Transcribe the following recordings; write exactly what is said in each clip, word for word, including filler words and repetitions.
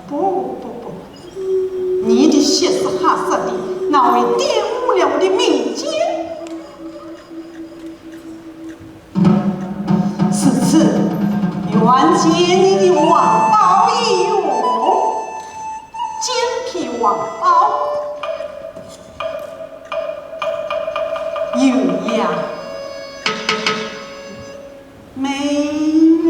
不，不，不，你的血是黑色的，那会玷污了我的名节。如此，愿借你的黄袍一用，金皮黄袍。 有呀，美女。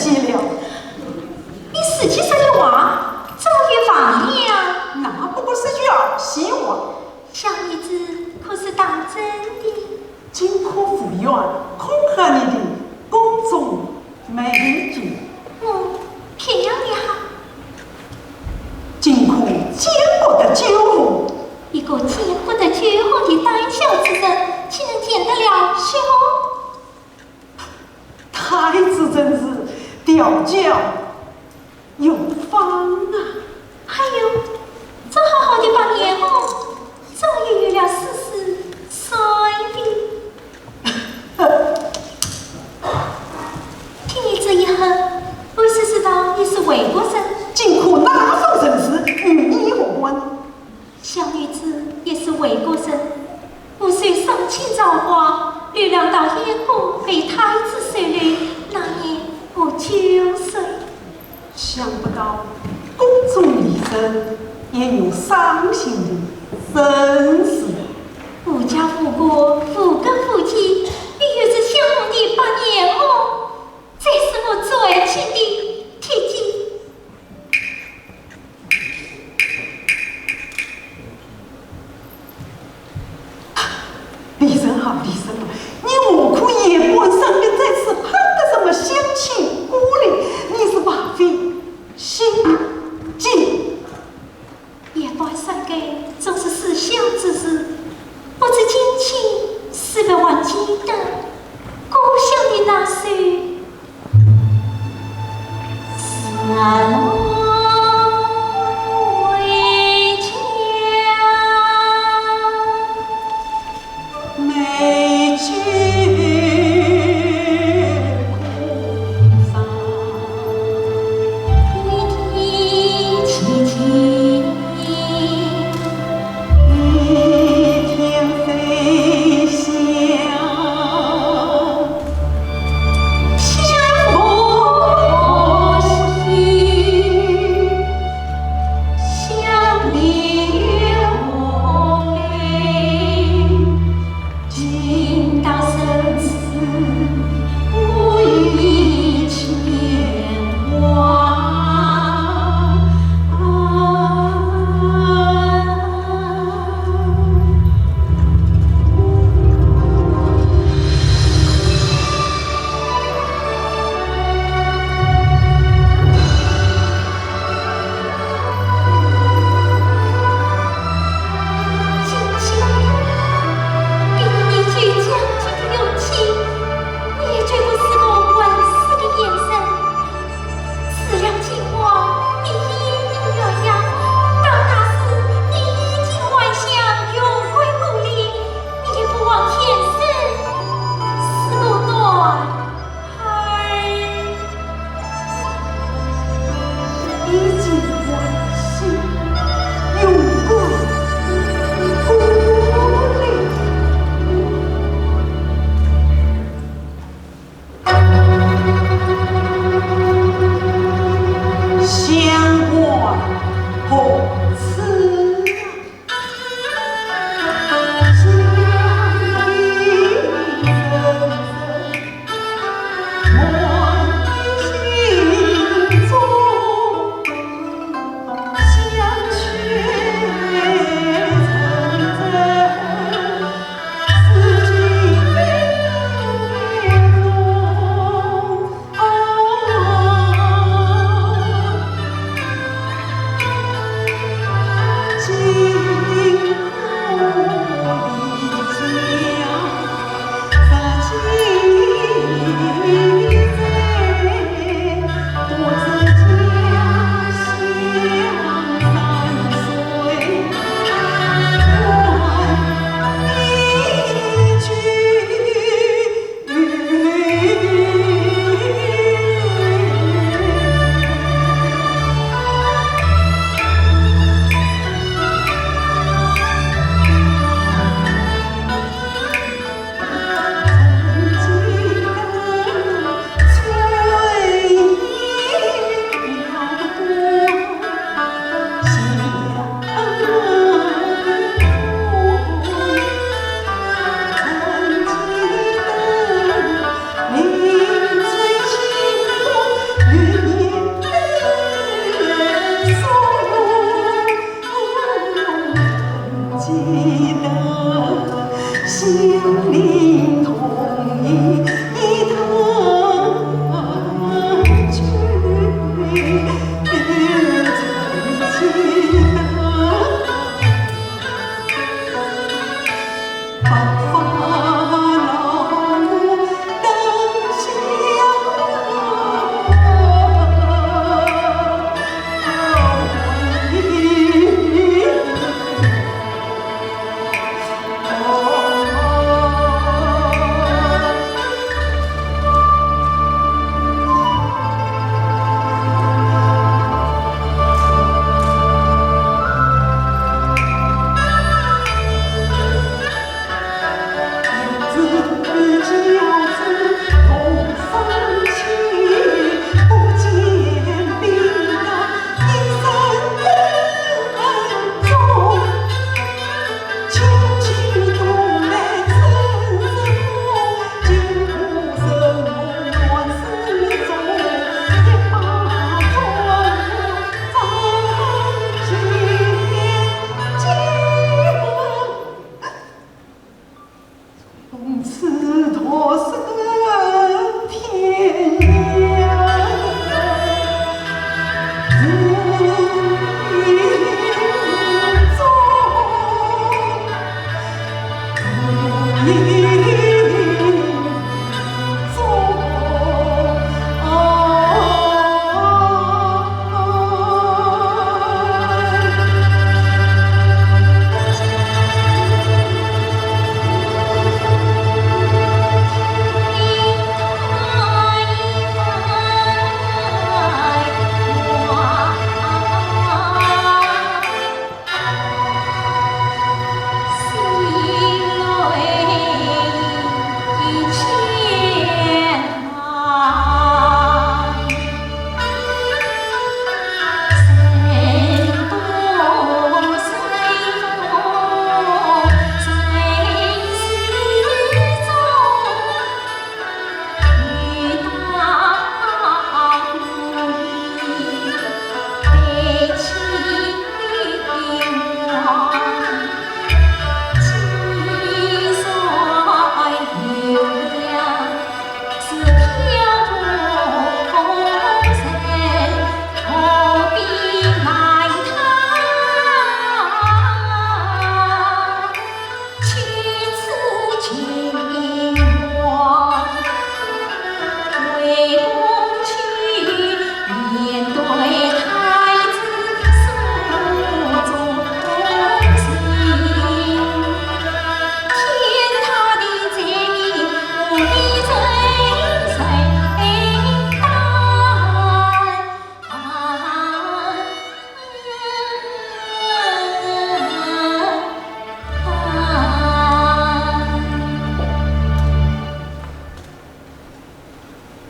了。你自己说的话，怎么又忘了？那不过是句儿戏话。小女子可是当真的。 今可无怨，恐吓你的宫中美眷。我漂亮也好。今可见不得酒红。一个见不得酒红的胆小之人，岂能见得了酒红？太子正是调教 有方啊。哎呦，这好好的白莲花，怎么又有了丝丝碎的？听你这一哼，我只知道你是魏国人。今可哪方人士与你何关？小女子也是魏国人，我虽上京朝花，流浪到燕国，被太子收留，那年我九岁。 想不到宫中丽人也有伤心的身世。无家无国，无根无基，你又是相公的白莲花，这是我最亲的贴近。 丽人啊，丽人啊，你何苦夜半三更在此哼得什么乡情歌呢？你是怕非心急？夜半三更总是思乡之时，不知今夕是否还记得故乡的那首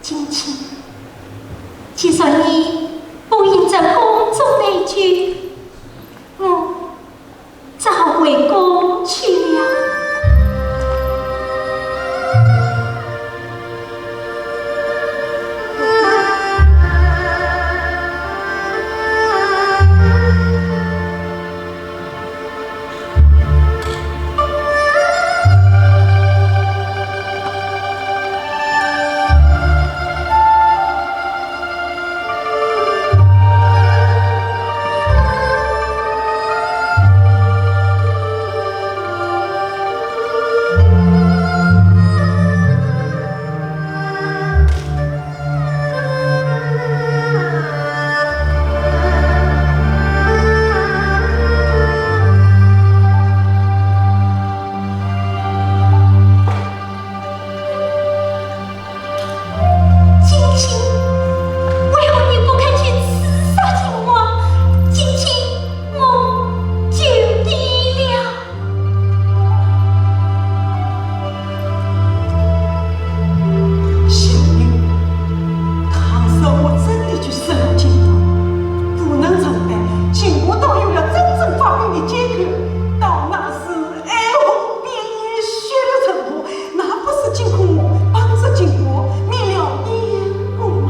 金青，既然你不应承宫中内举，我早回宫去了。金青，为何你不肯去刺杀秦王？金青，我求你了。 小云，倘使我真的去刺杀秦王，不能成败，秦国倒有了真正发兵的借口。到那时，哀鸿遍野，血流成河，那不是金吭我帮着秦国，灭了燕国吗？